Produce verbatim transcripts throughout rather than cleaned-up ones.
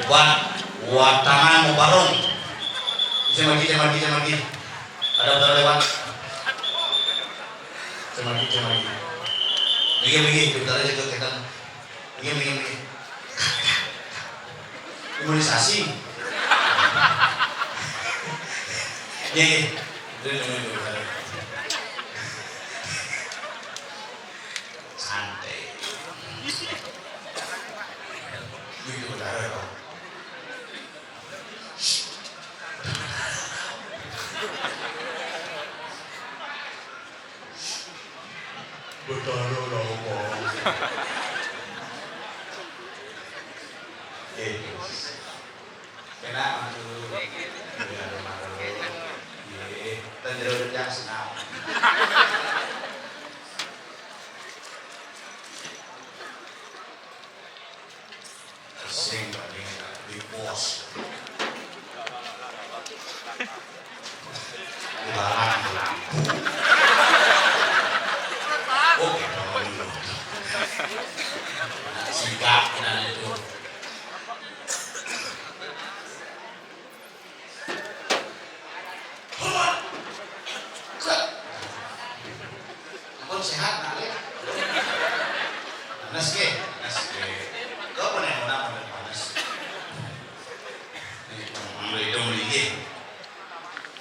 Buat watangan mau barung. Cemagi, cemagi, cemagi. Ada motor lewat. Cemagi, cemagi. Minggir, minggir, bentar aja ke kita. Minggir, minggir, minggir. Imunisasi. Iya, iya. Dulu, dulu, dulu, bentar. Santai. Begitu, bentar, Bang. Betara lah, Bang. Eh, kena mantu. Iya, mantu. Iya, tenjero yang senang. Sing paling di pos. Ulangan lampu. Oh, sikap dan itu. Hormat. Ampun sehat, Nak, ya? Panas, ke? Panas, ke? Kau pernah mau nama panas? Ini, itu melingin.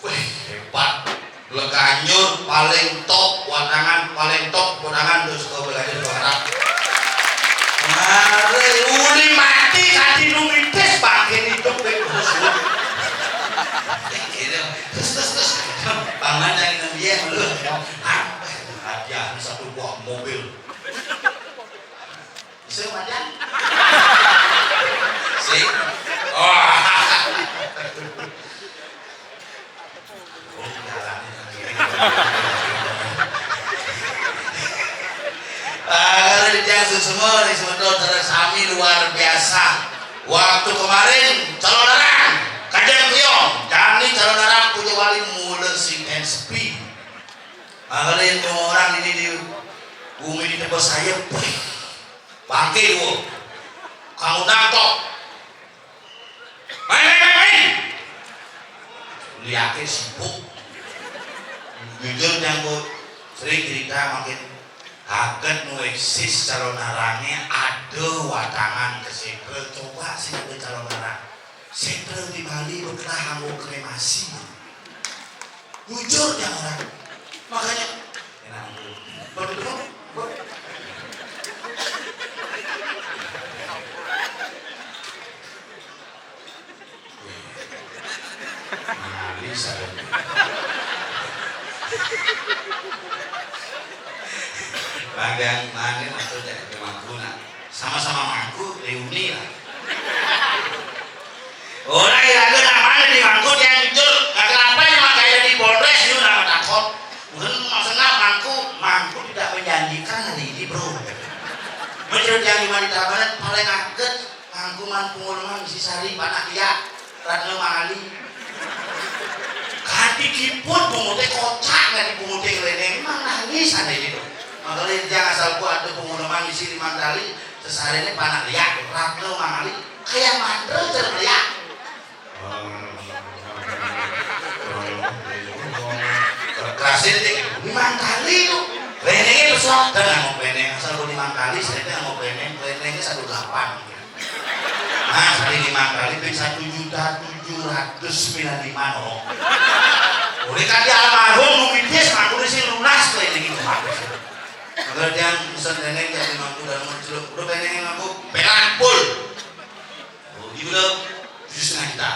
Wih, hebat. Lekanjur paling top, watangan paling top, watangan terus kau belajar suara. Mari, uli mati, kati nu mitis, bangkit hidup, wih, terus, wih. Gitu. Terus, terus, terus. Bang Nan yang dia dulu. Hah? Hadiah satu buah mobil. Bisa, Macan? Sih? Oh. Oh, jalanin lagi. Ah, kalau di Jaksel semua nih, sebetulnya sami luar biasa. Waktu kemarin, calon orang, kajang kriong, jani calon orang punya wali mula sing and speed. Kalau yang orang ini di bumi di tempat saya, wih, bangke, wo. Kamu nangkok. Main, main, main, main. Liake sibuk. Jujur, nyangkut sering cerita makin kaget nu eksis calon arange ada watangan ke Setre. Coba sih ada calon arang. Setre di Bali berkelah nganggo kremasi. Jujur dia orang. Makanya, enak. Betul, betul. Mali sadar. Magang, magang atau tidak mangku, nah. Sama-sama mangku, reuni lah. Orang iraga namanya di mangku yang jujur, kagak apa yang makanya di Polres, yuk nama takut. Mungkin maksudnya mangku, mangku tidak menjanjikan hari ini, bro. Menurut yang gimana di Tabanan, paling aget, mangku man pengulungan si Sari, panak dia, Ratna Mali. Kati kiput, pengutnya kocak, nggak dipengutnya ngeleneng, emang nangis ada itu. Makanya jangan asal gua ada pengulungan di sini mantali, sesarinya panak dia, Ratna Mali. Kayak mandel, cerita. Kasih deh, lima kali tuh. Penengnya pesawat, dan nggak mau peneng. Asal gue lima kali, saya tuh nggak mau peneng. Penengnya satu delapan. Nah, sekali lima kali, pin satu juta tujuh ratus sembilan lima, no. Udah kali almarhum, mungkin dia sama gue sih lunas peneng itu. Kalau dia pesan peneng, dia lima puluh dan muncul. Udah penengnya ngaku, pelan full. Oh, iya, tujuh setengah juta.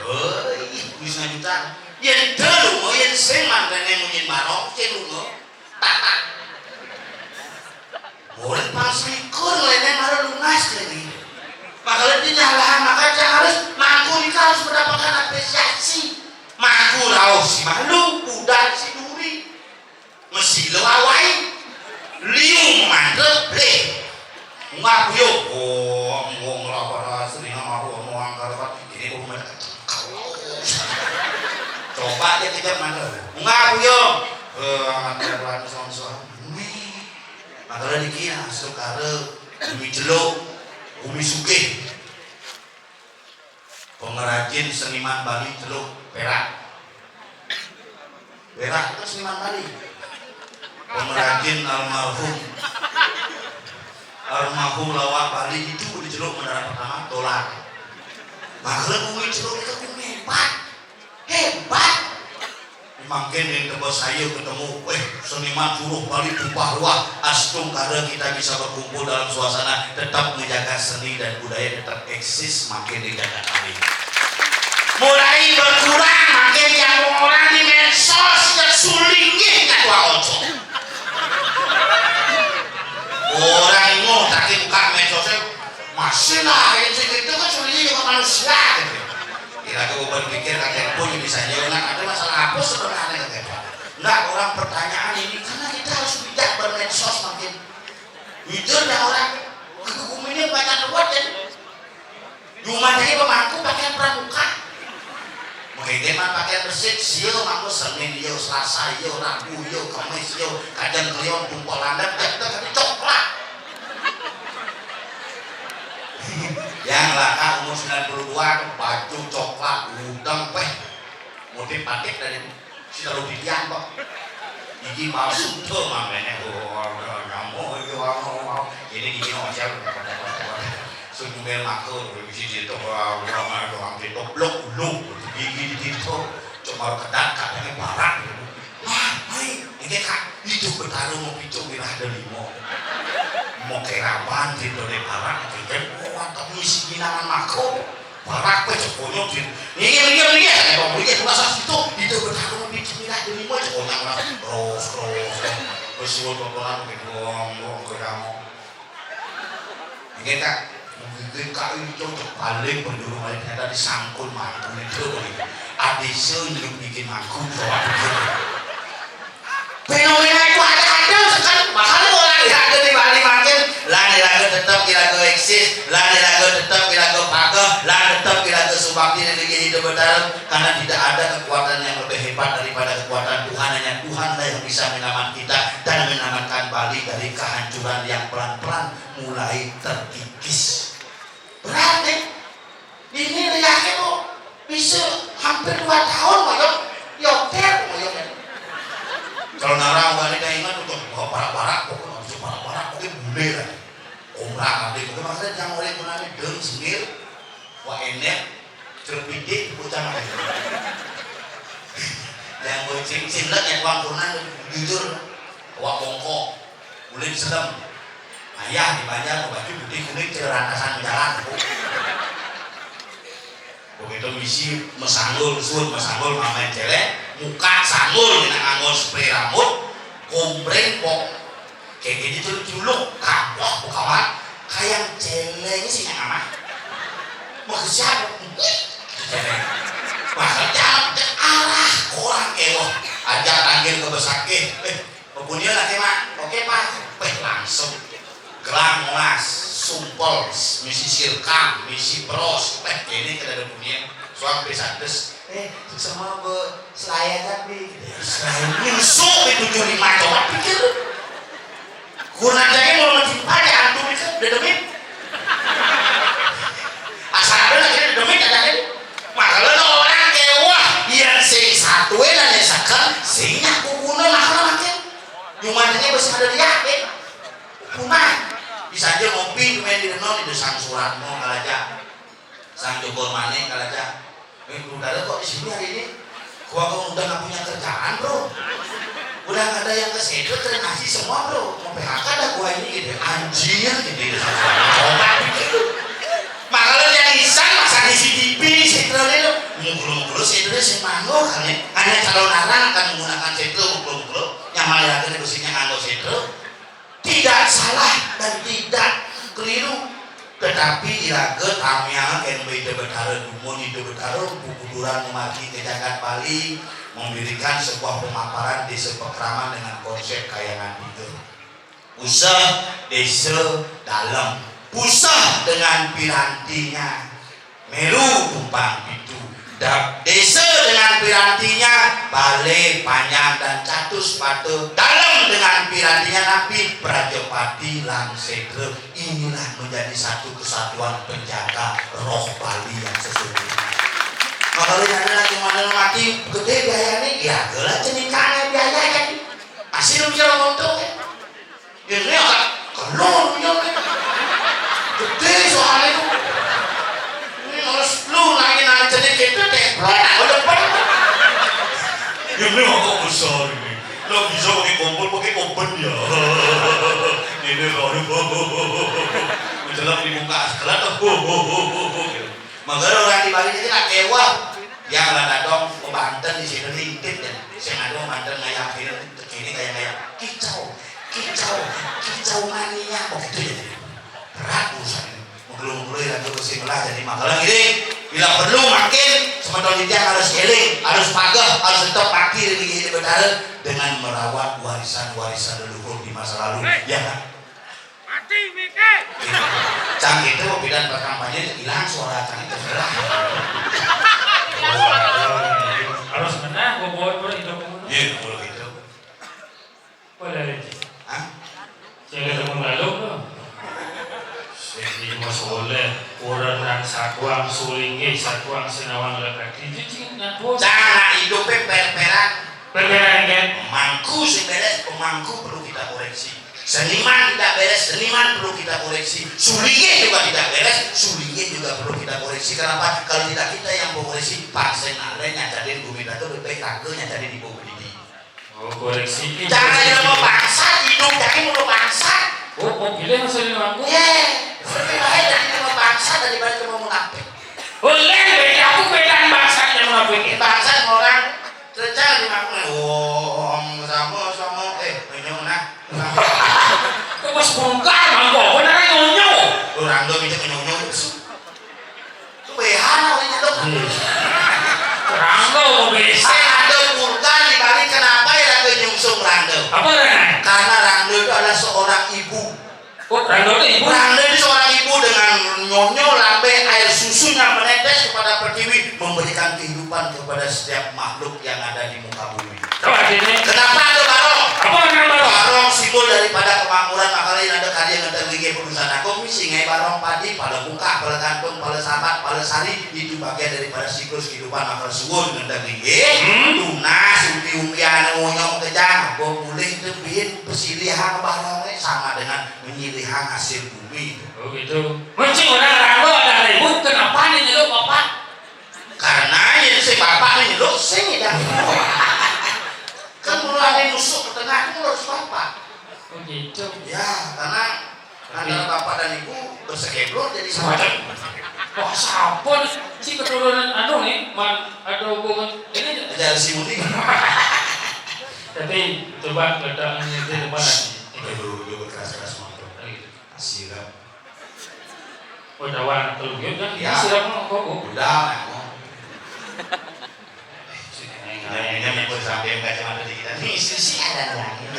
Oh, iya, tujuh setengah juta. Yen dulu, yen sing mantene munyin barong, sing lunga. Tak, tak. Murid pang selikur, lainnya malah lunas, jadi. Makanya dia nyalahan, maka dia harus, mangku ini harus mendapatkan apresiasi. Mangku rauh si malu, budal si duri. Mesti lo awai. Liu mandek, bleh. Ngaku yo. Oh, ngomong lah pada sering sama aku, ngomong angkar, Pak. Ini aku macam, coba dia kejap mandek. Ngaku yo. Eh, angkat berat, suami-suami. Makanya dikira, saudara, umi celuk, umi sugih. Pengrajin seniman Bali Teluk Perak. Perak itu seniman Bali. Pengrajin almarhum almarhum lawak Bali itu di Teluk Menara Pertama, Tolar. Makanya bumi Teluk itu bumi hebat. Hebat. Mangkin yang tebas saya ketemu, eh, seniman suruh Bali tumpah ruah, astungkara kita bisa berkumpul dalam suasana tetap menjaga seni dan budaya tetap eksis, makin dijaga kami. Mulai berkurang, makin yang orang di medsos, yang sulinggih nggak tua ojo. Orang mau tak buka medsosnya, masih lah, yang segitu kan sulinggih juga manusia gitu. Kira aku berpikir kakek pun bisa jauh, nah, ada masalah apa sebenarnya kakek? Enggak, orang pertanyaan ini karena kita harus bijak bermedsos makin. Jujur dah orang, kegugumannya banyak buat kan. Cuma jadi pemangku pakaian pramuka. Mungkin mah pakaian besit, sio mangku Senin, yo Selasa, yo Rabu, yo Kamis, yo Kajang Kliwon, Tumpal Landep, dan itu kan coklat. Yang laka umur sembilan puluh dua, baju coklat, udeng peh. Motif batik dari si terlalu didian kok. Gigi palsu tuh mamanya. Wah, nyamuk itu, wah, wah, wah. Ini gigi ngocel. Sunyumel mako, bisi itu, wah, wah, wah, doang itu, blok, blok, gigi di situ. Cuma kedat, katanya parah. Wah, hai, ini kak, itu bertarung mau picu mirah ada limo. Mau keraban, gitu deh, parah, gitu kan. Oh, mantap, misi ginangan mako. Parak wis cek konyol, Din. Iya, iya, iya, iya. Saya ngomong, iya, cuma saat itu, itu bertarung di Cemilak, di lima, cek konyol, orang. Terus, terus, terus. Wis suwun pokokan, wis wong, wong, wong, wong. Ini, Kak, mungkin Kak ini cocok paling berjuru paling ternyata disangkul mangkul itu. Ada senyum bikin mangkul, coba pikir. Fenomena itu ada-ada, kan makanya orang diharga di Bali makin, lah diharga tetap diharga eksis, lah diharga tetap diharga pakai, lah tetap diharga subakti dan diri hidup bertahan, karena tidak ada kekuatan yang lebih hebat daripada kekuatan Tuhan. Hanya Tuhanlah yang bisa menyelamatkan kita dan menyelamatkan Bali dari kehancuran yang pelan-pelan mulai terkikis. Berarti ini lihatnya kok bisa hampir dua tahun, Mayong. Yoter, Mayong. Kalau narang balik kayak ingat tuh, wah, parak-parak, pokoknya harus parak-parak, pokoknya bule lah. Komrak nanti, pokoknya maksudnya jangan oleh kunami deng semir, wah enek, cerpidik, bocah mah. Yang gue cincin lah, yang kuang kunan, jujur, wah bongkok. Kulit sedem. Ayah di Banjar baju putih kuning, cil rantasan jalan. Begitu misi mesanggul, sun mesanggul, mamain celeng, muka sanggul, nak nganggo spray rambut, kompreng, pok. Kayak gini tuh culuk, kapoh, bukawan. Kayak celeng sih yang amat. Mau ke siapa? Celeng. Maka jangan ke arah orang ewoh. Aja tanggil ke besakeh. Eh, Punya lagi, Mak. Oke, Pak. Peh, langsung. Gelang molas, sumpel, misi sirkang, misi bros. Peh, ini kada ada punya. Suang pisantes. Eh, semua bu selaya tapi. Ya, selain nyusuk di tujuh lima, coba pikir. Kurang aja mau mesti pada antum itu, udah demi. Asal ada lagi, udah demi, ada lagi. Makanya orang kewah, yang sing satu dan yang sekarang, sing nyaku guna, makanya makin. Jumadanya bes ada di yakin. Punah. Bisa aja ngopi, main di Renon, itu sang Suratmo, kalaja. Sang Jogor Manik, kalaja. Eh, Bro Dara kok di sini hari ini? Gua kok udah nggak punya kerjaan, Bro. Udah nggak ada yang ke situ, terima kasih semua, Bro. Mau P H K dah gua ini, gitu. Anjir, gitu, gitu. Coba begitu. Makanya yang insan masa di C D P, di Central itu. Mukul-mukul, Central, sing mangga, kan, ya? Hanya calon arang akan menggunakan Central, mukul-mukul. Yang mana lagi besinya nganggo Central? Tidak salah dan tidak keliru. Tetapi iraga tamiang kén Ida Betara dumun, Ida Betara puputuran memargi ke jagat Bali, memberikan sebuah pemaparan desa Pakraman dengan konsep kayangan tiga. Puseh, desa, dalem. Puseh dengan pirantinya. Meru tumpang pitu. Dap-, desa dengan pirantinya, balé, panjang dan catus pata. Dalem dengan pirantinya napi, prajapati lan sétra. Inilah menjadi satu kesatuan penjaga roh Bali yang sesungguhnya. Gedé biayané, ya, lah, cenikane biaya kan. Masih lu bisa untung, ya. Ini agak kenul, ya. Gedé soalnya tuh. Ini harus lu nanya-nanya cenik itu, kayak, "Bro, nak, udah, Bro." Ini agak besar ini. Lah bisa pakai kompor, pakai oven ya. Ini baru. Menjelang di muka sekolah tuh. Mangga orang di Bali ini nak kewah. Yang rada dong, banten di sini lintip ya. Sing ada banten ngayapin, ini kayak kayak kicau, kicau, kicau mania. Oh, gitu ya. Berat urusan ini. Menggelung-gelung ya, terus sih melah jadi masalah gini. Bila perlu makin semeton itu harus eling, harus pagah, harus tetap pagi di, di Betara dengan merawat warisan-warisan leluhur di masa lalu. Ya kan? Mati, Mike. Cang itu bidan berkampanye hilang suara cang itu. Harus menang, gua bawa itu. Iya, kalau gitu. Boleh aja. Hah? Saya ketemu lalu tuh. Sing iki Mas Oleh, ora nang sakuang sulinge, sakuang sinawang lekati. Itu sing ngaku. Cara hidupnya per-peran. Per-peran, kan? Pemangku sing beres, pemangku perlu kita koreksi. Seniman tidak beres, seniman perlu kita koreksi. Sulinge juga tidak beres, sulinge juga perlu kita koreksi. Kenapa? Kalau tidak kita yang mau koreksi, pancen arek nyadarin bumi tangga, bebek tangga nyadarin ibu berdiri. Oh, koreksi. Cara yang mau bangsat, hidup dari mau bangsat. Oh, mobilnya masih di aku. Ye, lebih baik dari mau bangsat daripada mau munafik. Boleh, beda aku bedaan bangsat yang munafik. Bangsat orang tercal di makna. Oh, sama-sama. Eh, menyong nah. Kok pas bongkar, mangkok, beneran nyonyo. Orang tuh bisa menyonyo. Itu behana oleh nyadok. Rangga mau bisa. Ada purga di Bali, kenapa ya ada nyungsung Rangga? Apa, Ren? Karena Rangga itu adalah seorang ibu. Oh, Rangga itu ibu? Rangga itu seorang ibu dengan nyonyo lambe air susunya menetes kepada pertiwi, memberikan kehidupan kepada setiap makhluk yang ada di muka bumi. Coba sini. Kenapa ada barong? Apa namanya barong? Barong simbol daripada kemakmuran, makanya ada karya ngenteng gigi putusan aku, misi ngai barong padi, pala bungkah, pala gantung, pala sabat, pala sari, itu bagian daripada siklus kehidupan makhluk suwun ngenteng gigi. Hmm? Tunas, umpi-umpian, ngonyong kejang, apa boleh itu bin, pesilihan barongnya sama dengan menyilihang hasil bumi. Oh gitu. Mencing orang ralo ada ribut, kenapa nih nyeluk bapak? Karena yang si bapak ini lo sing ya. Kan mulai musuh ke tengah itu harus bapak. Oh gitu. Ya, karena antara bapak dan ibu bersekeblur jadi semacam. Wah, siapa nih? Si keturunan anu nih, man, ada hubungan ini. Aja si Mudi. Tapi coba datangnya di mana sih? Aduh, dia berkeras-keras motor. Gitu. Siram. Oh, dawan telu ya kan? Ya. Siram kok, Bu? Udah, aku. Nah, ini yang pun sampai kacamata di kita. Nih, sisi ada lagi.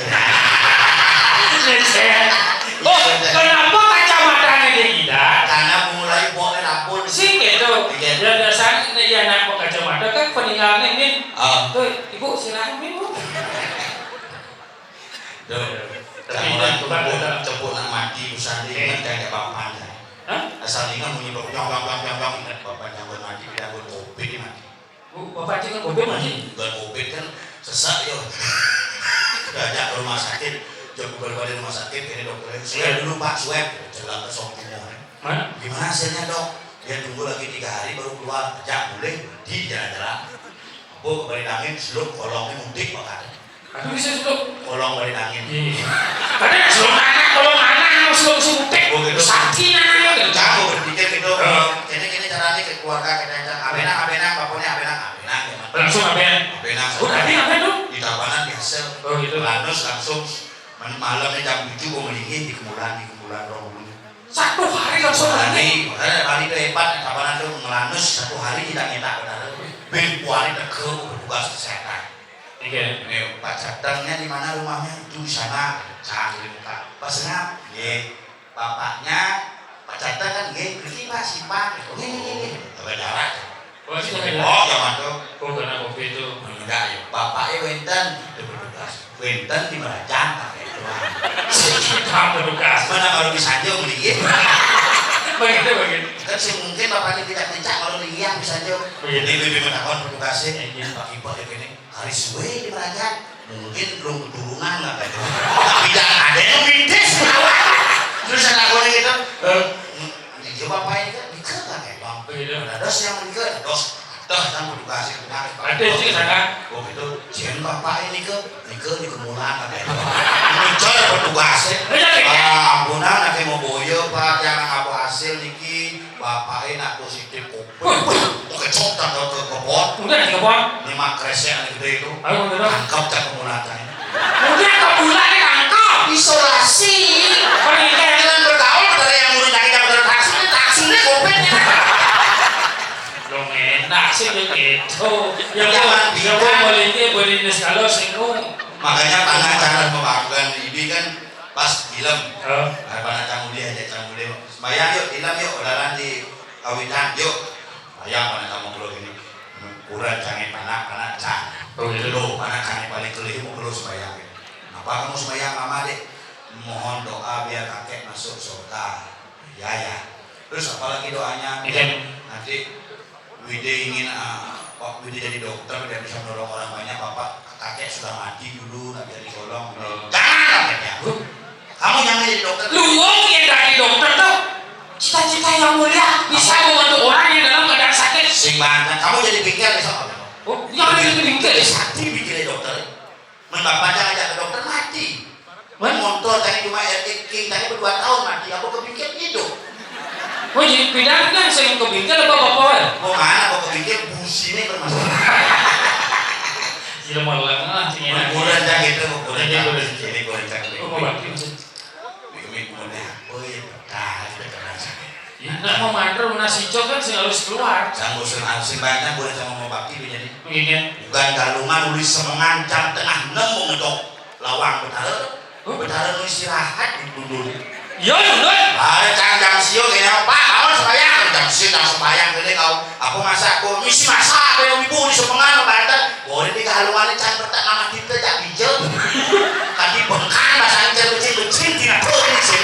Oh, kenapa kacamatanya di kita? Karena mulai boleh lapor. Sih gitu. Iya. Ya biasanya nih ya anak kacamata kan peninggalan ini. Ah. Tuh, Ibu silakan, Ibu. Duh, tapi orang itu kan cepuk, cepuk nak mati, usah diingat kayak bapak aja. Hah? Asal ingat mau nyebut nyong, nyong, nyong, nyong, nyong, ingat bapak nyambut mati, tidak buat covid mati. Bu, bapak itu kan covid mati? Bukan covid kan sesak yo. Diajak ke rumah sakit, jauh balik rumah sakit, ini dokternya, "Swab dulu, Pak, swab." Jalan ke Song Timo. Mana? "Gimana hasilnya, Dok?" "Dia tunggu lagi tiga hari baru keluar." "Ajak boleh, di jalan-jalan." Apa kembali dangin, seluk kolongnya mudik bakal. Aku bisa sudah. Kolong balik angin. Iya. Tapi nak suruh anak, kolong anak, harus suruh suruh pek. Oh, gitu. Sakti anak, gitu. Kamu berpikir gitu, heeh. Kene, kene caranya ke keluarga kita yang abenang, abenang, bapaknya abenang, abenang, ya, Man. Langsung abenang? Abenang. Oh, tapi apa tuh? Di tabanan di hasil. Oh, gitu. Lanus langsung men-, malamnya jam tujuh gua melingin di kemulan, di kemulan roh dulu. Satu hari langsung melingin? Hari, makanya paling hebat, tabanan tuh ngelanus satu hari tidak ngetak benar. Ben kuali teke bertugas kesehatan. Oke. Ini Pak Jatengnya di mana rumahnya? Itu di sana. Cari muka. Pas ngap, nggih. Bapaknya Pak Jateng kan nggih, mriki Pak, simpang. Nggih, nggih, nggih, nggih. Jaga jarak. Oh, itu jaga jarak. Oh, zaman itu. Oh, karena covid itu. Enggak ya. Bapaknya wenten, itu bertugas. Wenten di Merajang, Pak, itu. Simpang bertugas. Mana kalau di Sanjo mriki? Begitu, begitu. Kan sih mungkin bapaknya tidak kencang kalau di Liang di Sanjo. Jadi bibit matakon petugasé, énjing pakiba ya kéné. Kari suwé di Merajan. Mungkin belum keturunan lah kayak gitu. Tapi jangan ada yang mintis. Terus anak gue gitu. Eh, dia bapak ini kan, dia kan kayak bang. Iya. Ada dos yang menikah, ada dos. Ada kan petugasé, petugasé. Ada sih, sangat. Oh gitu. Sian bapak ini ke, ini ke, di kemulan kayak gitu. Ini cor petugasé. Iya, iya. Ah, ampunan, lagi mau boyo, Pak, jangan apa hasil niki. Bapaknya nak positif covid. Wah, wah. Oke, cok, tak tahu ke kebon. Udah di kebon. Ini mah kresek yang gede itu. Ayo, udah. Tangkap, cak, kemulan tadi. Udah, kemulan ditangkap. Isolasi. Penelitian. Dengan bergaul, ada yang guru nyari, yang bener taksi, ini taksi, ini covid, ya. Lo enak sih, lo gitu. Ya, ya, gua, ya, gua mau lihat, boleh ini kalau singgung. Makanya tanah cara pembangunan ini kan pas film. Oh. Nah, pada canguli aja, canguli. Sembayang yuk, film yuk, udaran di kawitan yuk. Sembayang pada kamu kalau gini. Kurang cangé panak, panak cang. Oh, iya. Lo, panak cangé paling kelih, mau kalau sembayang. Apa kamu sembayang lama, Dek? Mohon doa biar kakek masuk surga. Ya, ya. Terus apa lagi doanya? Iya. Biar nanti Widi ingin, ah, Pak Widi jadi dokter, biar bisa menolong orang banyak. Bapak, kakek sudah mati dulu, nggak bisa ditolong. Oh. Jangan, katanya. Huh? Kamu jangan jadi dokter. Lu wong yang dari dokter tuh cita-cita yang mulia, bisa membantu orang yang dalam keadaan sakit. Sing banget. Kamu jadi bengkel besok apa? Oh, yang ada di bengkel. Sakti bikin dokter. Men bapak jangan ajak ke dokter mati. Men? Montor tadi cuma R T King tadi berdua tahun mati. Apa ke bengkel hidup? Oh, jadi pindah kan sering ke bengkel apa apa? Mau mana? Mau ke bengkel businya bermasalah. Sila malang lah, sing enak. Kurang cak gitu, kurang cak. Jadi kurang cak. Oh, mau balik maksud. Mikir-mikir mau apa ya? Betah aja, betah aja. Ya, nak mau mandor, mau nasi cok kan sing harus keluar. Sanggup sing harus sing banyak, boleh sama mau bakti, jadi. Begini. Bukan galungan, ulis semengan, jam tengah enam mau ngedok lawang betara. Huh? Betara nu istirahat di dulu. Iya, iya, iya. Ada cang jam sio kayaknya, "Pak, mau sembahyang?" "Jam sio jam sembahyang gini kau. Aku masak, aku misi masak, aku yang ibu di semengan, banten." Boleh di galungan, cang bertak nama kita, cak bijak. Tadi bengkak, bahasa Inggris, becing, becing, tidak tahu ini sih.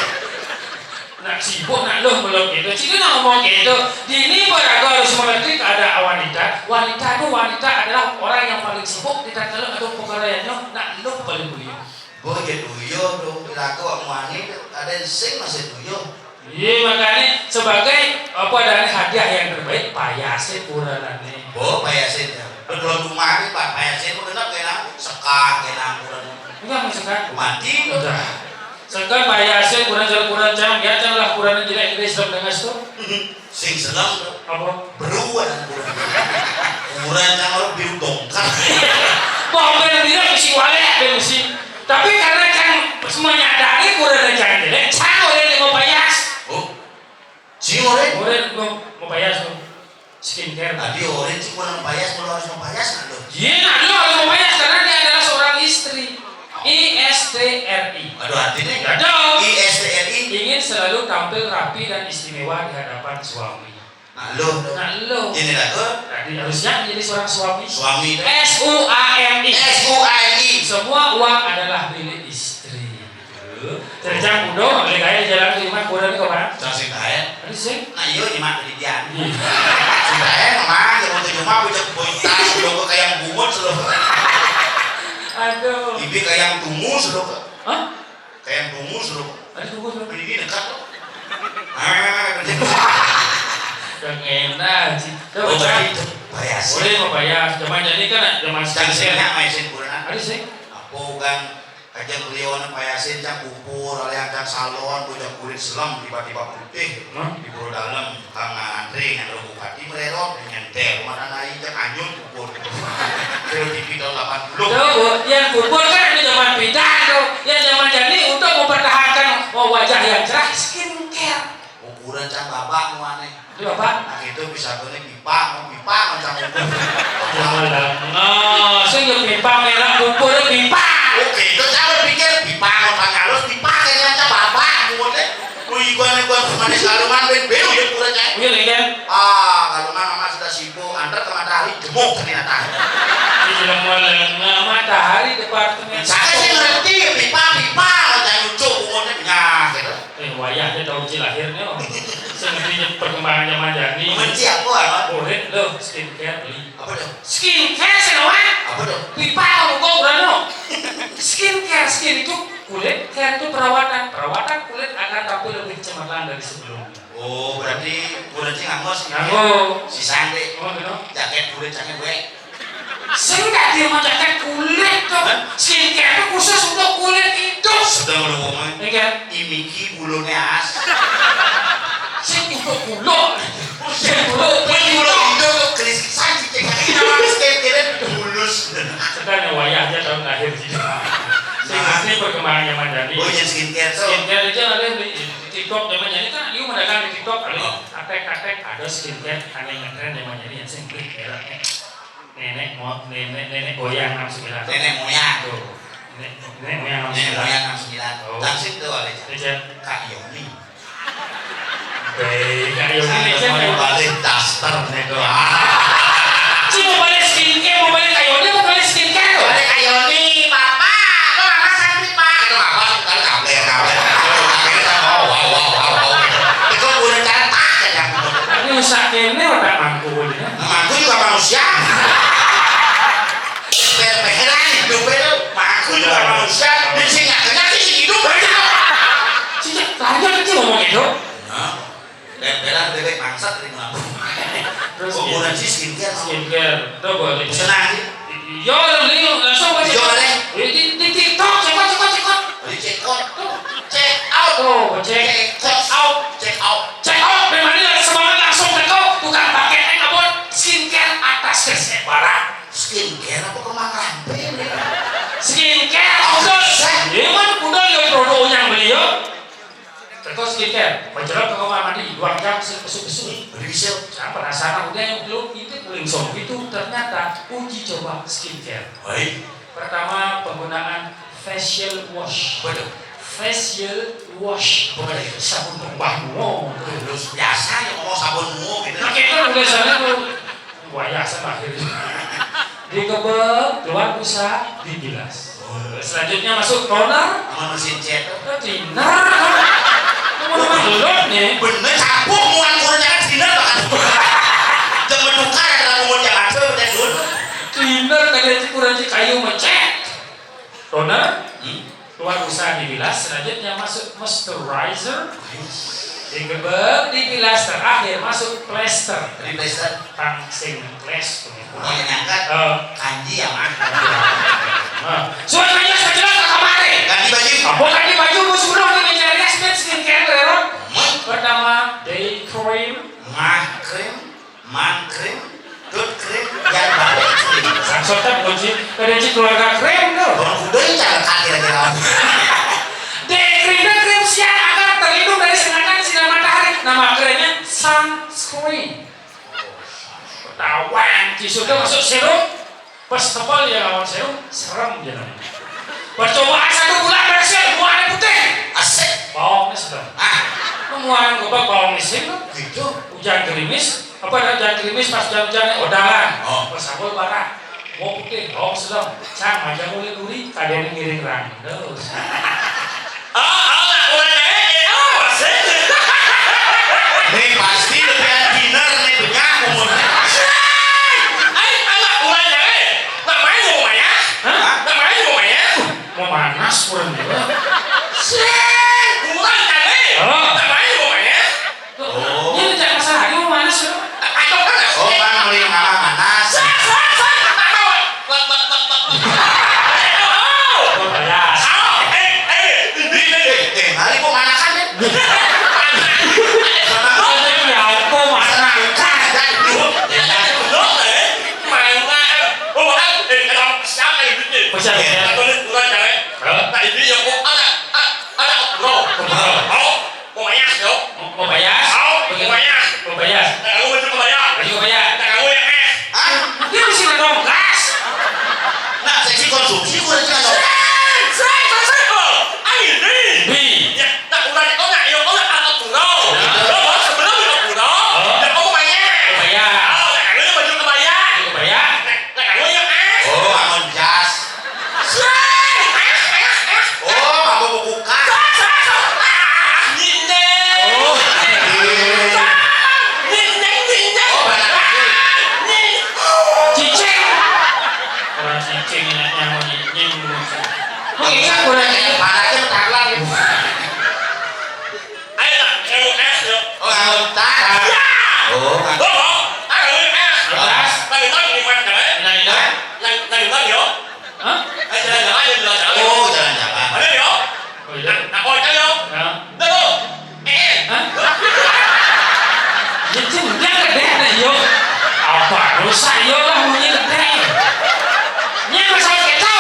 Nak sibuk, nak luh belum gitu. Sini nak ngomong gitu. Dini pada aku harus mengerti keadaan wanita. Wanita itu, wanita adalah orang yang paling sibuk di tatkala ada pekerjaannya, nak luh paling mulia. Boy, ya tuyul dong, lagu aku mani, ada sing masih tuyul. Iya, makanya sebagai apa adanya hadiah yang terbaik, payasin kurangane. Oh, payasin ya. Belum rumah ini, Pak, payasin mau genap kena sekah kena kurang. Enggak, enggak sekah. Mati. Udah. Sekarang Pak Yasin, kurang jalan, kurang cang, ya cang lah, kurang jelek, jelek, Islam dengan itu. Sing selam tuh. Apa? Beruan kurang. Kurang cang, orang biru dongkar. Mau ambil bilang isi walek, ada isi. Tapi karena cang menyadari kurang cang jelek, cang oleh lima payas. Oh. Sing oleh? Oleh mau, mau payas tuh. Skincare. Tadi orang sih kurang payas, kalau harus mau payas, nggak tuh? Iya, nggak, lo harus mau payas karena dia adalah seorang istri. I S T R I. Aduh, artinya? Nggak tahu. I S T R I. Ingin selalu tampil rapi dan istimewa di hadapan suami. Nah, lo. Nah, lo. Ini lah, tuh. Tadi harusnya menjadi seorang suami. Suami, tuh. S U A M I. S U A M I. Semua uang adalah milik istri. Terjang udah, oleh gaya jalan ke rumah, kurang ke mana? Cang sing taen. Ada sih? Nah, iya, nyemak ke didian. Iya. Sing taen, mama, ya, mau terjemah, punya boy tas, udah ke kayak bungut, loh. Aduh. Ibi kayak tungus, loh. Hah? Kayak tungus, loh. Ada tungus, loh. Ini dekat, loh. Ah, kerja. Yang enak, sih. Oh, berarti itu payas. Boleh, mau payas. Zaman jadi kan, zaman Cang sing sekarang. Nyak, main sing kurang. Ada sih? Apa kan? Ajang beliau anak payasin cang pupur, oleh ajang salon, bocah kulit selem, tiba-tiba putih, hah? Di Puro Dalam, tukang antri, yang bupati mererot, nyentel, rumah tanah injak, anyun, pupur. Film T V tahun delapan puluh. Tuh, Bu, yang pupur kan di zaman pidan tuh, yang zaman jadi untuk mempertahankan, oh, wajah yang cerah, skincare. Ukuran cang babak muane. Itu apa? Nah, itu bisa beli pipa, mau pipa, mau cang ukur. Alah, nah, sing ya pipa merah, ukur pipa. Oke, itu cang berpikir pipa, mau cang halus, pipa kayaknya cang babak muane. Lu iguan, iguan, manis kaluman, ben, ben, udah kurang, cang. Iya, nih, kan? Ah, kaluman mama sudah sibuk, antar ke matahari, jemuk ternyata. Iya, malah, nah, matahari departemen. Saya sih ngerti, pipa, pipa, mau cang ucuk, umurnya, nah, gitu. Eh, wayahnya tahun si lahirnya. Sing ngerti perkembangan zaman jani. Membenci aku, apa? Murid, loh. Skincare beli. Apa tuh? Skincare sih, Wan. Apa tuh? Pipa kamu kok berano. Skincare, skin itu kulit, care itu perawatan, perawatan kulit agar tampil lebih cemerlang dari sebelumnya. Oh, berarti kulit sih nganggo sih. Nganggo. Si Sandi. Oh, gitu. Jaket kulit, jaket gue. Sing gak dia mau jaket kulit tuh. Skincare itu khusus untuk kulit hidup. Sedang lu ngomong. Iya kan? Imiki bulunya as. Sing itu kulo. Sing kulo. Kulo Indo tuh krisis saja, cek lagi nama skincare itu mulus. Sedang ya wayahnya tahun akhir sih. Sing ngerti perkembangan zaman jadi. Oh, yang skincare tuh. Skincare itu ada di, di TikTok zaman jadi kan, dia mendagang di TikTok kali. Oh. Atek-atek ada skincare, ada yang ngetren zaman jadi yang sing beli mereknya. Nenek mo-, nenek, nenek goyang enam sembilan. Nenek moyang. Tuh. Nenek, nenek moyang enam sembilan. Nenek moyang enam sembilan. Oh. Langsung tuh ada. Iya. Kak Yoni. Baik, Kak Yoni. Saya ini mau siapa? Balik daster nih tuh. Ah. Si mau balik skincare, mau balik Kak Yoni, mau balik skincare tuh? Balik Kak Yoni, Papa. Kok Mama cantik, Pak? Itu apa? Kan kafe, kafe. Kafe sama, wow, wow, wow, wow. Itu udah cantik aja. Tapi usah kene otak mangku ini. Mangku juga manusia. Peran hidupnya tuh, mangku juga manusia. Dia sih nggak kena sih hidup aja. Sih, tadi kan dia ngomong gitu. Nah, peran bebek bangsat dari mana? Terus oh, gitu. Bulan sih skincare. Skincare. Tuh, boleh. Senang sih. Yo, lu beli langsung aja. Yo, boleh. Di, di, di TikTok, cekot, cekot, cekot. Di cekot. Tuh, check out. Tuh, check. Check out. Check out. Check out. Dari mana semangat langsung teko tukang pakai apa? Skincare atas kesebaran. Skincare apa kembang ramping? Skincare, oh, udah. Iya, man, udah, yo, produk yang beli, yo. Teko skincare, menjelang ke kamar mandi, dua jam se-, kesu-kesu. Beli bisa. Saya penasaran, udah yang belum, itu langsung gitu. Ternyata uji coba skincare. Baik. Pertama, penggunaan facial wash. Apa tuh? Facial wash. Apa tuh? Sabun tumbah muo. Terus biasa ya ngomong sabun muo gitu. Nah, kita udah sana tuh. Wayah sama akhirnya. Digebek, keluar busa, dibilas. Selanjutnya masuk toner. Sama mesin cat. Toner. Kamu belum nih. Bener, campur muan kurang jangan sini, bahkan. Jangan tukar, ada ngomong jangan, bener dulu. Toner, tadi aja kurang kayu mecet. Toner. Hmm. Keluar busa dibilas, selanjutnya masuk moisturizer. Digebek, dibilas, terakhir masuk plester. Jadi plester. Tang sing les. Oh, yang ngangkat. Eh. Kanji ya, Mas. Nah, suara nanya sudah jelas ke kamari. Ganti baju. Apa ganti baju, bos, udah nih, mencari aspek skincare, ya, Ron? Hmm. Pertama, day cream. Mah cream. Man krim, dut krim, yang balik krim. Sangsot kan kunci, kada cik keluarga krim tuh. Bang kuda yang cara kaki lagi lawan. Day cream, day cream siang agar terlindung dari sengatan sinar matahari. Nama krimnya sunscreen. Ketahuan, cisutnya masuk serum. Pas tebal ya lawan serum, serem ya namanya. Percobaan satu bulan berhasil, muaranya putih. Asik. Bawangnya sedang. Ah. Muaranya gobak, bawangnya sing. Gitu. Hujan gerimis, apa ada hujan gerimis pas hujan-hujan, odalan. Oh. Pas sambal barang. Mau putih, bawang sedang. Sang aja mulai duri, kadang ngiring randus. Ah, ah, nak mulai naik, eh, ah, sih. Nih pasti lebihan dinner nih banyak umurnya. Ay, anak mulai naik. Nak main mau maya? Hah? Nak main mau maya? Mau panas kurang juga. Sih, kurang kali. Oh. Nak main mau maya? Oh. Ini tidak masalah, ini mau panas ya. Ayo kan? Oh, kan melihat panas. Sah, sah, sah. Bak, bak, bak, bak, bak. Ayo. Mau panas. Ayo, eh, eh, ini, ini. Eh, eh, hari mau manakan ya? Ini apa, Mas? Belum, eh. Main, main. Oh, eh, eh, siapa yang bikin? Siapa? Tulis, tulis, cewek. Hah? Nah, ini yang mau ada, ada, ada, bro. Bro. Mau. Mau bayar, yo? Mau, mau bayar? Mau, mau bayar. Mau bayar. Tak kamu itu mau bayar. Ayo bayar. Tak kamu yang eh. Hah? Dia mesti ngomong gas. Nah, seksi konsumsi, kurang sih ngomong. Sering, sering, sering, sering, bro. Ayo, nih. Bi. Ya, tak kurang kau nak, yo, kau nak. Saya lah munyi gedé. Nyén masalah kéto.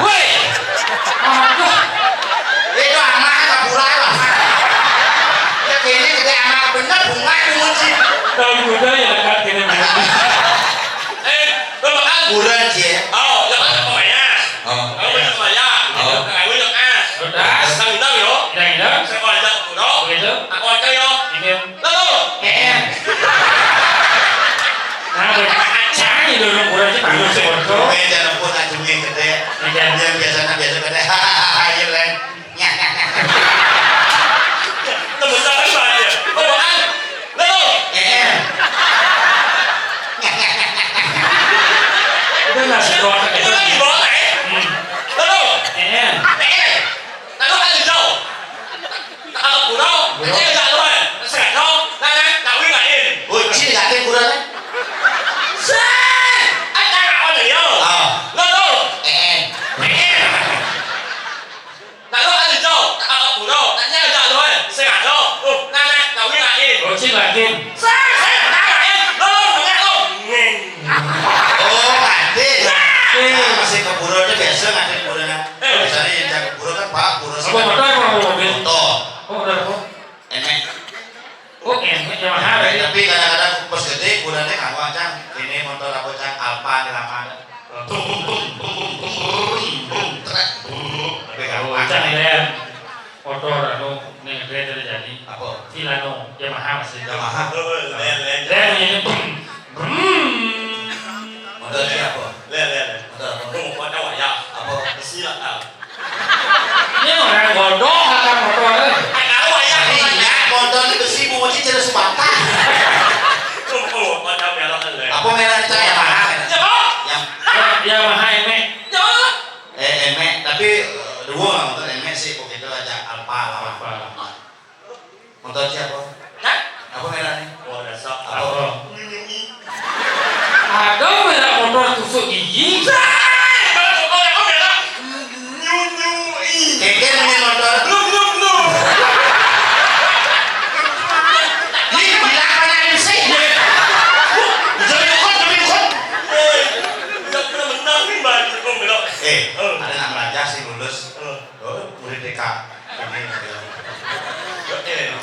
Wéh. Aduh. Itu anak kabura lah. Ya kéné gedé anak bener bunga dimuji. Tahu kuda ya dekat kéné. Eh, Bapak Kang. Kuda, Ci. Oh, ya kan pemain. Oh. Aku punya pemain. Oh. Aku punya kan. Udah. Sang Indang yo. Indang, Indang. Saya mau ajak kuda. Begitu. Aku ajak yo. Ini. Lalu. Één. Nah, béda. Cang, ini dulu kuda aja bagus foto. Béda lempun ajungé gedé. Iya. Yang biasanya biasa gedé. Hahaha, iya, Lén. Temen saya, Pak, ya. Apaan? Lalu. Één. Udah lah, si Doa Itu lagi bawa, eh? Hmm. Lalu. Één. Eh, lalu kan hijau. Kalau kuno, Kuno. Kecil tak luar. Sekarang, nah, nah, tak wing lain. Oh, Ci yakin kuno, né? Sah! Ada orang dia. Ah. Lalu. Één. Eh. Lalu ada jauh, tak ada kuno. Tanya ada luar. Sekarang, oh, nah, nah, tak wing lain. Oh, Ci yakin. Sah, sah, tak lain. Lalu, banyak lo. Ngeng. Oh, ngadé. Nah. Nah, masih keburu aja biasa ngadé keburu, nah. Eh. Biasanya yang jago keburu kan, Pak, keburu. Apa motor apa mobil? Motor. Oh, motor apa? Émé. Oh, Émé, Yamaha, tapi kadang-kadang pas gedé, kudané kamu, Cang. Ini motor apa, Cang? Alfa, ini lama. Brum, brum, brum, brum, brum, brum, brum, brum, trek, brum. Tapi kamu, oh, Cang, ini motor, anu, ini gedé tadi jadi. Apa? Filano, Yamaha masih. Yamaha. Oh, lain, lain. Lain, ini brum, brum. Motor siapa? Lain, lain, lain. Motor apa? Motor apa ya? Apa? Besi lah, Kang. Ini orang bodoh akan motor. Nggak tahu ya. Ini ya, motor ini besi, mau sih jelas bantah. Tuh, tuh, motor merah kan, Lé. Apa merah itu? Yamaha. Ya, Bang. Yang Ya, Yamaha Émé. Ya. Eh, Émé, tapi eh, dua lah motor Émé sih, kok gitu aja Alfa lah. Alfa. Motor siapa? Hah? Apa merahnya? Luar biasa. Apa? Apa? Nyunyui. Ada merah motor tusuk gigi. Sah! Kalau motor aku merah nyunyui. Kéngkén ini motor. Belum, belum, belum. Ini bilang apa nanti sih? Jadi ikut, jadi ikut. Woi, nggak pernah menang nih, Bang. Belum, belum. Eh, ada nak belajar sih lulus. Eh. Oh, murid T K. Ini, ya.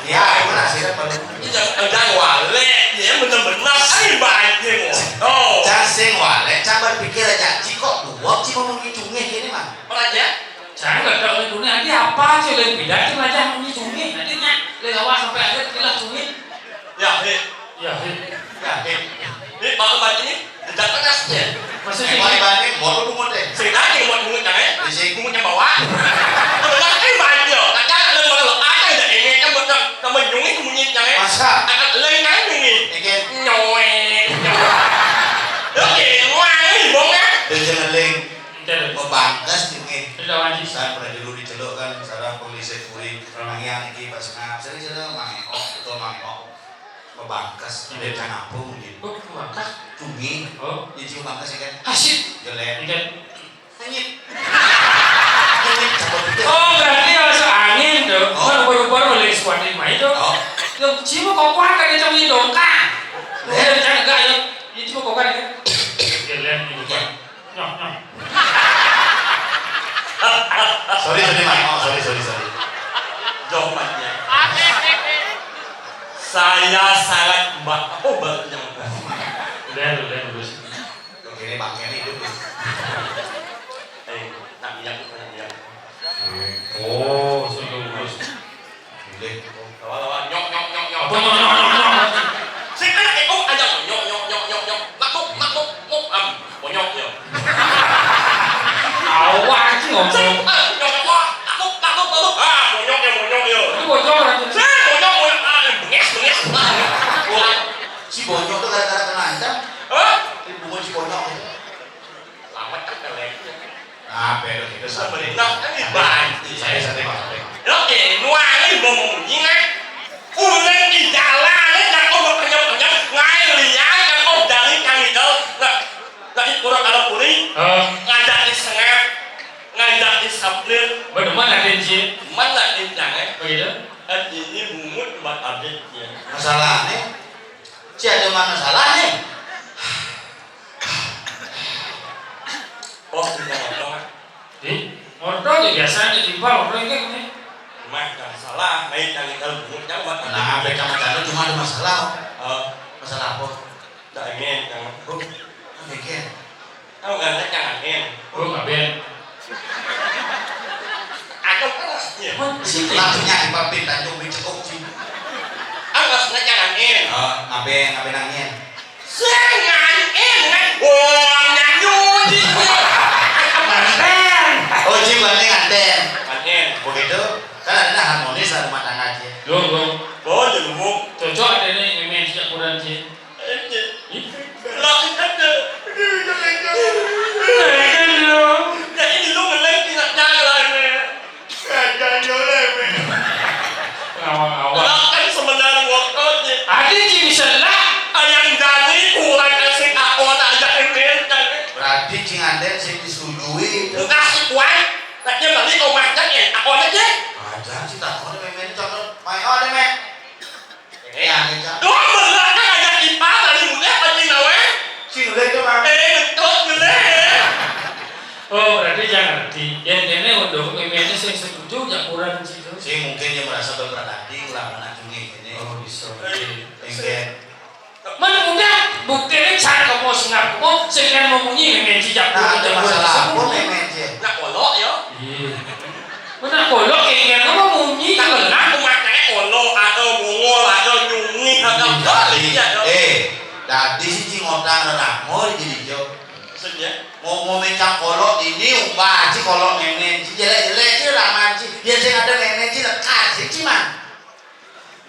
Ya, gimana sih, kan, Bang? Ini jangan, jangan walek, ya, bener-bener. Ayo, banyak, oh. Cang sing walek, Cang berpikir aja, Ci kok buang, Ci ngomong ngicungnya gini, Mang. Raja? Cang nggak tahu itu, nanti apa sih, lebih beda, Ci aja ngomong ngicungnya. Nanti, Nyak, lewat sampai aja, kita cungit. Ya, hei. Ya, hei. Ya, hei. Ini, Bang, Bang, ini. Tidak tegas ya. Maksudnya gimana? Balik-balik, mau lu bungut deh. Saya tadi mau bungut, kan, ya? Di sini. Bungut yang bawah. Kebetulan, eh, banjir. Tanya lu, kalau lu ada, ada ini, kan, buat yang, yang menyungit, bunyi, kan, ya? Masa? Akan lu yang kan, bunyi. Oke. Nyoe. Oke, wah, ini bong, ya? Dia jangan leng. Betul. Mau bangkas, nih. Sudah, Pak Haji. Saya pernah dulu diceluk, kan, seorang polisi Puri. Hmm. Nangis, iki, pas ngap. Sering, sering, Mang Eko, itu Mang Eko. Pebangkes, dia jangan apa mungkin. Oh, pebangkes? Cumi. Oh. Dia cium bangkes ya kan? Asik. Jelek. Iya. Hanyit. Hanyit, coba pikir. Oh, berarti masuk angin tuh. Oh. Kan ubur-ubur boleh sekuat lima itu. Oh. Yang cium kok kuat kan itu, ini dongkang. Eh. Udah, jangan enggak ya. Ini cuma kok kuat ya. Jelek gitu kan. Nyoh, nyoh. Sorry, sorry, Mang. Oh, sorry, sorry, sorry. Jauh, Mang, ya. Saya sangat, Mbak. Oh, baru nyampe. Udah, udah, lurus. Oke, ini Bang Kenny dulu. Eh, tak bilang, tak bilang. Oh, sudah lurus. Boleh. Lawan, lawan. Nyok, nyok, nyok, nyok. Apa nyok, nyok, nyok, nyok? Sing anak itu aja nyok, nyok, nyok, nyok, nyok. Makmuk, makmuk, muk, am. Bonyok, ya. Awak sih ngomong. Sing, eh, nyok, nyok, wah. Makmuk, makmuk, makmuk. Ah, bonyok, ya, bonyok, ya. Itu bonyok, berarti. Sing, bonyok, bonyok. Ah, bengis, bengis. Ah. Oh, si bonyok tuh gara-gara kena ancam. Hah? Dibungkul si bonyok itu. Selamat kan, kalian. Nah, beres itu. Pemerintah kan dibantu. Saya, saya terima, saya terima. Oke, nuangi ngomong ini, kan? Ulang di jalan, kan, kok berkenyang-kenyang, ngai liang, kan, kok dari kang itu, nah, lagi kurang kalau kuning, oh, ngajak di sengap, ngajak di saplir. Bener mana, Din, Ci? Mana, Din, jangan? Begitu? Kan ini bungut buat update, ya. Masalahnya, Si ada mana salah nih? Oh, tidak apa. Di, motor ya biasa aja timpal motor ini. Mah, jangan salah, lain jangan kalau bungut, jangan buat. Nah, beda macam cuma ada masalah. Oh. Masalah apa? Tak ingin, jangan. Oh, tak ingin. Tahu kan, saya jangan ingin. Oh, ngaben. Aku kan, ya. Langsungnya di Papin Tanjung Bicekuk sih. Aku kan, saya jangan ingin. Oh, ngaben, ngaben angin. Sing nganten, ngan-, wong nyanyi. Nganten. Oh, Ji, bukan ini nganten. Nganten. Begitu? Kan ada harmonis lah rumah tangga, Ji. Lo, lo. Oh, jadi, Bu. Cocok ada nih, memang sejak kurang, Ji. Ini. Ih. Lah, ini ada. Nah, ini lo. Ya, ini lo ngeleng, tidak jalan, ya. Ngawang-ngawang. Lah kan sebenarnya workoutnya. Ada jenis lah. Ayang Dani kurang kasih akon aja, Emil. Berarti cing Anden sing disetujui itu. Kasih kuat. Tanya balik kau macam ya, akon aja. Aja sih takon, Meme, contoh. Mai, oh, ada, Mek. Eh, ya, gitu. Dua belah kan ada ipar dari mulai apa sih, Nawe? Si Nule itu, Bang. Eh, betul, Nule. Oh, berarti jangan ngerti. Yang ini untuk Meme ini sing setuju, ya kurang sih itu. Si mungkin dia merasa berperan hati, ulah mana cungi ini. Oh, bisa. Mungkin. Man udah, buktinya cara kamu singap kamu, sing kan memunyi Meme, sejak Nah, ada masalah apa, Meme? Nak kolok ya? Iya. Mana kolok, kayak kamu munyi. Tak pernah aku makannya kolok, ada bungul, ada nyungi, ada apa, iya, ya. Eh, tadi si Cing Otang ada mau jadi jo. Maksudnya? Mau, mau mencang kolok ini, ubah si kolok Meme, si jelek-jelek, si laman, si, ya, sing ada Meme, si lekat, si, si, man.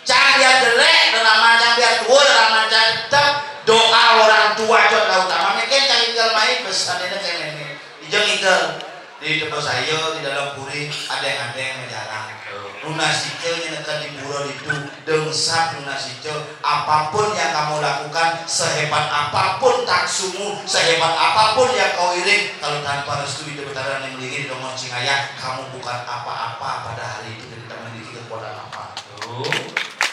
Cang biar jelek, dan laman cang biar tua, dan laman cang tetap doa orang tua, cot lah utama. Mungkin cang tinggal main, pesan ini kayak Meme. Ijeng tinggal. Di tempat saya, di dalam puri, ada yang, ada yang menjalan. Nunasica nyenekan di pura itu, dengsap nunasica, apapun yang kamu lakukan, sehebat apapun taksumu, sehebat apapun yang kau iring, kalau tanpa restu Ida Betara yang melingin dengan cingaya, kamu bukan apa-apa pada hari itu dan tidak memiliki kekuatan apa. Tuh.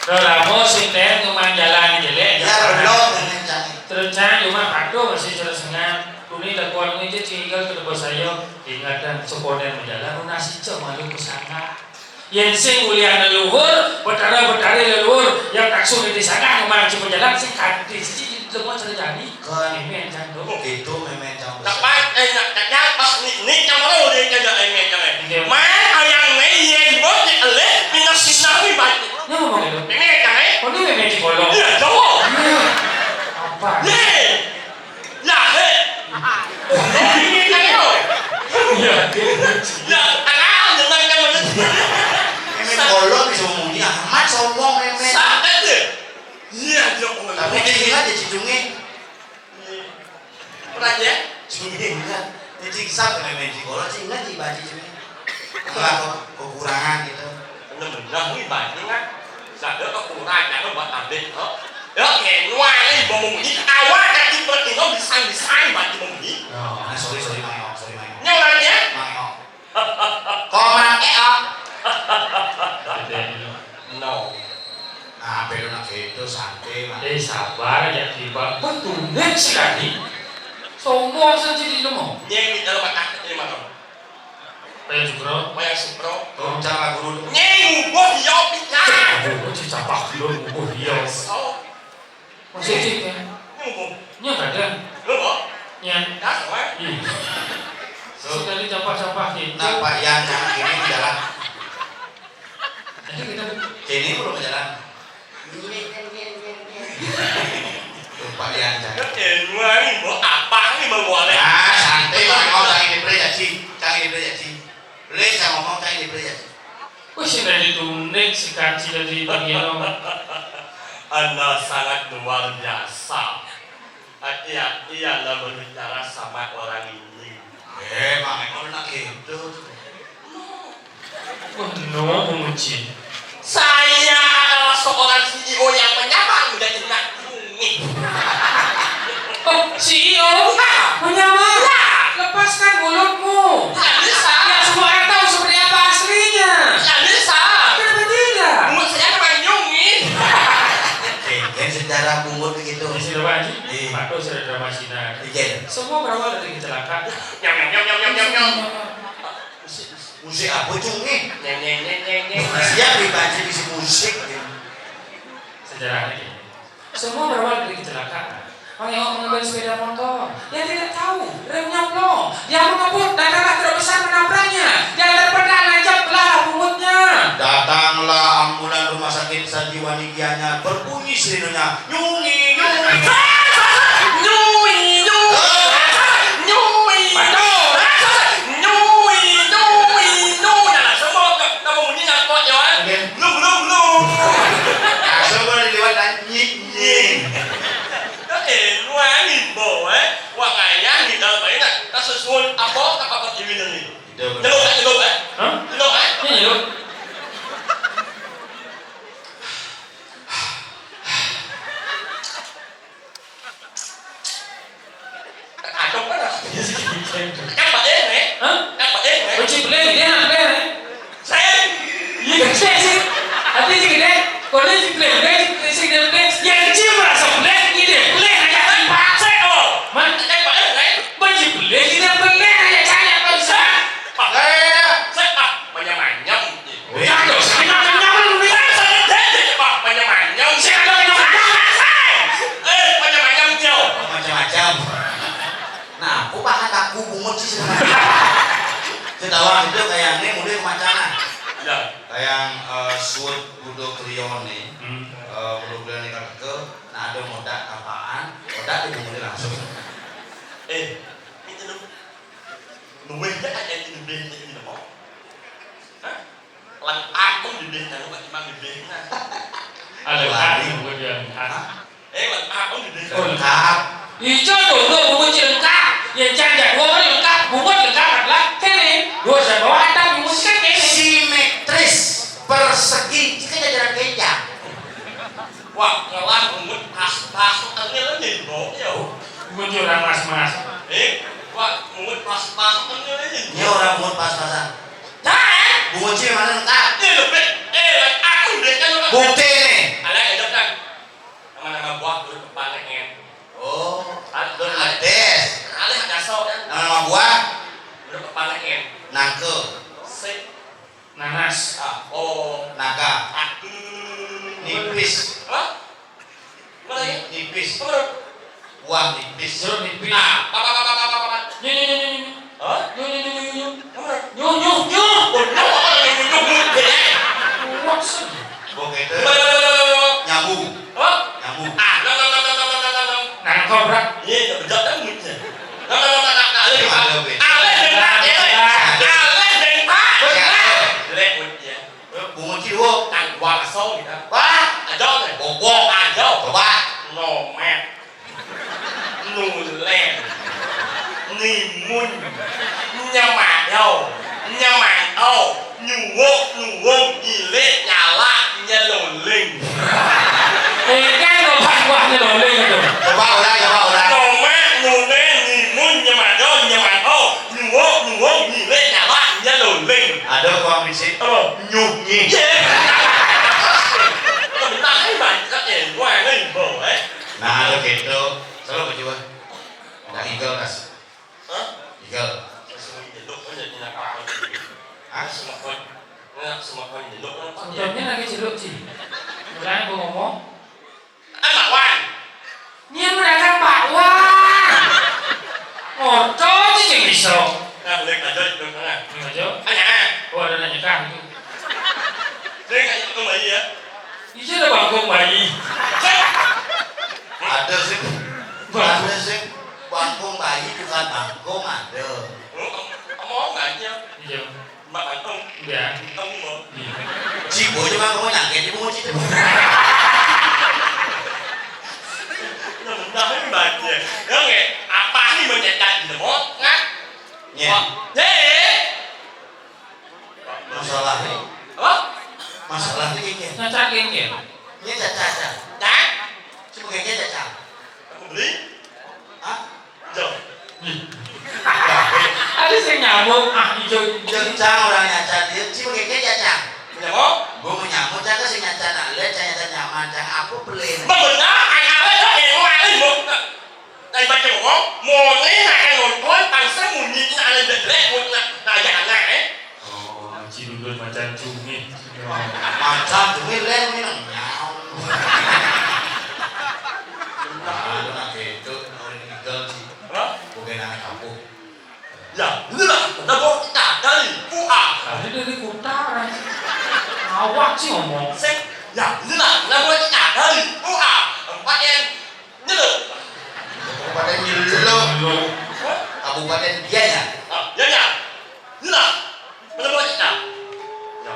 Kalau lama si Ten cuma jalan jelek, ya, belum, dengan cangit. Terus cang cuma patuh masih terus sengat. Kuni lakuan ini tinggal ke tempat saya. Ingatan sekolah menjalan, nunasica malu kesangka. Yen sing mulia leluhur, betara-betara leluhur, yang taksu di sana kemana cuma jalan sing kanti siji semua terjadi. Kan. Meme jantung. Gitu, Meme jantung. Tepat, eh, nak, nak, nak, pas ni, ni, yang mana boleh kerja, eh, Meme jangan. Iya. Main ayang ni, yen bot, ni, eleh, pindah, pindah, ni, baik. Ini ngomong itu. Meme jangan, eh. Oh, ini Meme di kolong. Iya, jauh. Iya. Apa? Ye. Ya, hei. Ini kan yo. Iya. Ya, tangan, jangan, jangan. Meme kolong bisa ngomongnya amat, sombong, Meme. Sangat deh. Iya, dia ngomong. Tapi dia ingat ya, Cidunge. Pernah ya? Cidunge ingat. Dia ciksa ke Meme di kolong, sih ingat di baju Cidunge. Enggak, kok kekurangan gitu. Bener-bener nih, baju kan. Sadar kekurangan, jangan buat tablet, kok. Ya, kayak nuai, bau ini. Awak kaki perut ini, bisa-bisa, baju bau ini. Oh, nah, sorry, sorry, Mang Eok, sorry, Mang Eok. Nyolanya? Mang Eok. Kok Mang Eok? No. Nah, apa lu nak gitu, santai, Mang. Eh, sabar aja, tiba. Betul, nek sekali. Sombong saja di rumah. Nyeng di dalam mata, di mana? Payah Sukro. Payah Sukro. Tuh, cara guru. Nyeng, ngubuh, yo, pisan. Aduh, kok si capak dulu, ngubuh, yo. Oh. Masih cik, ya? Ngubuh. Nya kadang. Lu, kok? Nya. Dah, weh. Iya. Terus tadi capak-capak, gitu. Nah, Pak Yan, yang ini jalan. Jadi kita Kini belum jalan. Lupa diancam. Oke, dua nih, mau apa nih, mau boleh? Nah, santai, Bang, mau cari di Bre, ya, Ci. Cari di Bre, ya, Ci. Bre, saya ngomong, cari di Bre, ya, Ci. Wih, sudah ditunduk si kaci dari Bang Ino. Anda sangat luar biasa. Hati-hati Anda berbicara sama orang ini. Eh, Bang Eko nak gitu. Wah, no, memuji. Saya adalah seorang C E O yang menyamar menjadi nak bumi. Oh, C E O? Ya. Menyamar? Ya. Lepaskan mulutmu. Tidak bisa. Ya, semua orang tahu seperti apa aslinya. Tidak bisa. Kenapa tidak? Mulut saya memang nyungit. Kengkeng sejarah bungut begitu. Iya. Patuh, sudah drama Cina. Iya. Semua berawal dari kecelakaan. Nyam, nyam, nyam, nyam, nyam, nyam, nyam. Musik, musik apa, Cung, ni? Nyeng, nyeng, nyeng, nyeng, nyeng. Siap dipancing isi musik, ya. Sejarah lagi. Semua berawal dari kecelakaan. Orang yang mengambil sepeda motor, dia tidak tahu remnya blong. Dia mengebut, datanglah truk besar menabraknya. Dia terpedal, nancap belah punggungnya. Datanglah ambulan rumah sakit Sanjiwani Gianyar, berbunyi sirenenya, nyungi, nyungi. Nyui, nyui. Ah. Nyui. Betul. Nyui, nyui, nyui. Nah, semua ka-, kamu bunyi nyangkut, ya, kan? Oke. Belum, belum, belum. Nah, semua lewat dan nyik, nyik. Oke, lu angin, bo, eh. Wah, ngayang di dalam ini, nah. Kasus sun, apa, apa, apa, ini, ini. Itu betul. Nyeluk, eh, nyeluk, eh. Hah? Nyeluk, eh. Ini nyeluk. Adok kan? Kan Pak Eng, eh? Hah? Kan Pak Eng, eh? Kunci beli, dia nak beli, eh? Saya. Iya, kan saya sih. Hati sih gede. Kalau dia sih beli, beli, sih gede, beli. Yang cium rasa beli, ini deh, beli aja kan, Pak. Saya, oh. Man? Kan Pak Eng, eh? Kunci beli, kita beli aja, saya, Pak. Saya, ah, manyam-manyam. Weh. Jangan, jangan, jangan, jangan. Saya, saya, saya, Pak, manyam-manyam. Saya, saya, saya, saya. Eh, manyam-manyam, yo. Macam-macam. Nah, aku pakai kaku bungut sih sebenarnya. Setawa itu kayak ini, mulai kemacanan. Ya. Kayak, eh, suut budo krione, hmm, eh, budo krione kata, nah, ada modak apaan, modak itu mulai langsung. Eh, itu lu. Luwih aja kayak ini, lebih ini, mau. Hah? Lengkap pun di desa, lu kok cuma di desa. Ada lari. Kan, kemudian, ah. Hah? Eh, lengkap pun di desa. Lengkap. Ijo dulu bungut lengkap. Ya, jangan, gua kan lengkap. Bungut lengkap adalah kene. Dua saya bawa ada bungut kan kene. Simetris, persegi, jika jajaran kencang. Wah, ngelah bungut pas-pas, tengil aja, bro. Ya. Bungut orang mas-mas. Eh, wah, bungut pas-pas, tengil aja. Ini orang bungut pas-pasan. Bungut sih mana lengkap? Ini lho, Bek. Eh, aku udah kan, Bek. Bukti nih. Alah, enak kan. Nama-nama buah dulu kepanengen. Oh, ada. Ades. Alah, ada sok, kan. Nama-nama buah? Dulu kepanengen. Nangke. Sik. Nanas. Ah, oh. Naga. Aku. Nipis. Hah? Mana ya? Nipis. Mana? Wah, nipis. Jeruk nipis. Ah, apa, apa, apa, apa, apa, apa? Nyu, nyu, nyu, nyu, nyu. Hah? Nyu, nyu, nyu, nyu, nyu, nyu. Apa? Nyu, nyu, nyu. Oh, nyu, apa, nyu, nyu, nyu, nyu, ya? Wah, sih. Oke, itu. Apa, apa, apa, apa, apa? Nyambung. Hah? Nyambung. Ah, no, no, no. Nah, kau berat. Iya, tak berat kan mulutnya. No, no, no, no, no, no, alih, Pak. Ada, Bek. Alih, Bek, Pak. Ada. Alih, Bek, Pak. Ada. Jelek mulutnya. Bungut ciduh. Tang gua kesel gitu. Wah. Aja deh. Bogok. Aja. Coba. Nomet. Nulen. Nimun. Nyemado. Nyemado. Nyuwuk. Nyuwung. Nyilik. Nyalak. Nyeluling. Eh, kan lo buah nyeluling itu. Coba ulang, coba ulang. Nomet. Nulen. Nimun. Nyemado. Nyemado. Nyuwuk, nyuwung, nyilik, nyalak, nyeluling. Ada apa, Misi? Apa? Nyuh, nyih. Iya. Benar, eh, Bang. Eh, gua yang imbau, eh. Nah, lo gitu. Selalu berjuang. Ada eagle, Mas. Hah? Eagle. Semua jeluk aja, tidak apa-apa. Hah? Semua pun. Nggak, semua pun jeluk, apa? Sebetulnya lagi jeluk, Ci. Mulai gua ngomong, Anak wan. Nia mah dagang bakwan. Ngoco aja jeung iso. Nah, boleh aja itu tengah. Ini aja. Tanya. Oh, ada nanya kah itu? Dia nggak itu kembali ya. Iya, ada bangkong bayi. Ada sih. Bangkong. Ada sih. Bangkong bayi bukan bangkong, ada. Oh, kamu, kamu mau nggak aja? Iya. Mbak Kantong. Iya. Kantong mau. Iya. Cibo aja, Bang, kamu nyangkut, Cibo, Cibo. Nah, benar ini baca. Ya, nggak? Apa nih mencetak di lemot, nggak? Iya. Wah, eh. Masalahnya. Apa? Masalahnya gini. Cacat gini. Ini cacat, cacat. Dan? Cuma kayaknya cacat. Aku beli. Hah? Jauh. Ada sing nyamuk, ah, ijo. Jeng, Cang, orang nyacan dia, cuma kayaknya ya, Cang. Nyamuk? Gua mau nyamuk, Cang, sing nyacan, nah, lihat, Cang, nyacan nyaman, Cang, aku pelin. Benar, anak-anak, eh, mau alih, mau. Boleh nak kan nonton, pang sembunyi nak ada jelek, nak nak ajak anak, eh. Oh, Haji Dudun macan cumi. Macan cumi lain ni nang nyau. Nah, lu nak gitu, orang ini gagal sih. Hah? Bukan anak kampung. Ya, inilah penabur kita dari U A. Tadi dari kota, Ran. Awak sih ngomong. Sek, ya, inilah penabur kita dari U A. Empat yang nyeluk. Kabupaten Nyeluk. Hah? Kabupaten Gianyar. Ah, ya, ya. Inilah penabur kita. Ya.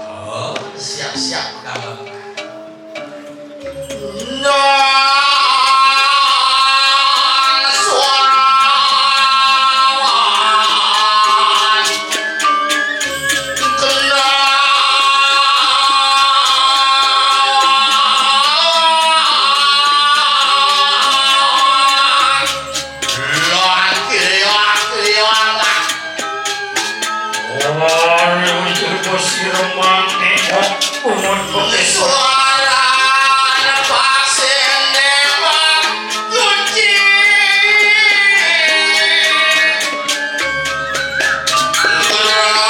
Oh, siap-siap kalau. Ora ujar sira mangke kok umur putih. Suara pasine Mak Kunci. Terus, terus.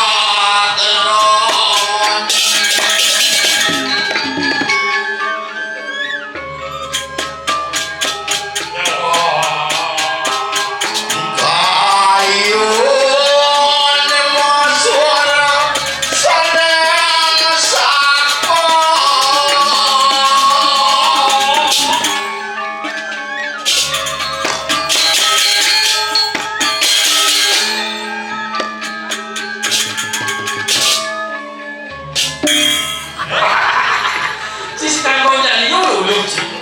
Sisi kanggo nyanyi dulu, Cik.